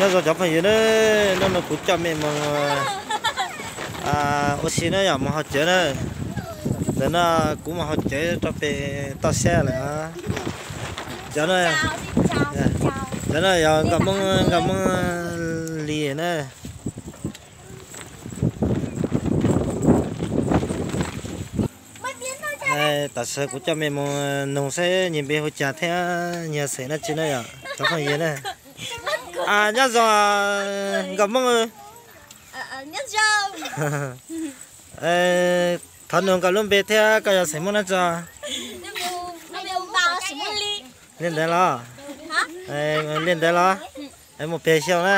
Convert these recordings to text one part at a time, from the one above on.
Nyob zoo cov phooj ywg na, hnub no kuv coj mej mus ua si na yom, mus haus cawv na. Ntawm no kuv mus haus cawv rau pem toj siab lawm. Cov no, cov no yog nkauj Hmoob, nkauj Hmoob Lis na. Tam sim kuv coj mej mus noog saib nyias npe hu cas thiab nyias xeem dab tsi na yom, cov phooj ywg na. Nyob zoo nkauj Hmoob. Thov noog koj lub npe thiab koj yog xeem Hmoob dab tsi? Li ntawd los? Li ntawd los? Muaj pes xyoo na?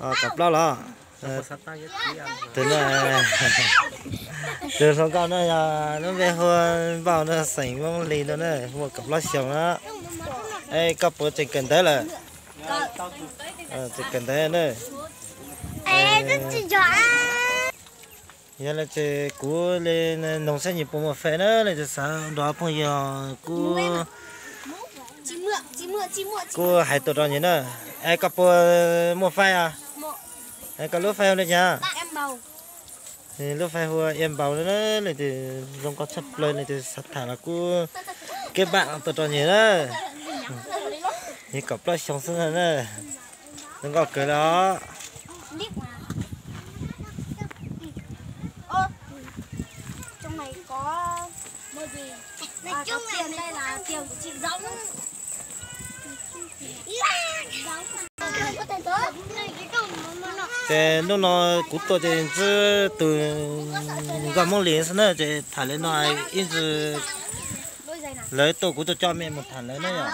Kaum plaub los? Tus no, tus hluas nkauj no yog lub npe hu Npaum no, xeem Hmoob Lis no na, muaj kaum plaub xyoo na. Es koj puas tseem kawm ntawv lawm? Tseem kawm ntawv na. Yog li ces kuv li noog saib nyias puas muaj fais na, li ces xav nrog phooj ywg kuv, kuv hais tuaj rau nyias na. Es koj puas muaj fais os? Es koj lub fais hu li cas? Lub fais hu Ia Npaus na, li ces zoo nkauj tshaj plaws, li ces xav tham los kuv keb npaj tuaj rau nyias na. Nyias kaum plaub xyoo xwb na. Zoo nkauj kawg li os. Ces hnub no kuv tuaj ces ntsib tus nkauj Hmoob Lis xwb na, ces tham lawv no ib ntsis, lawv tuaj kuv tuaj coj mej mus tham lawv na yom.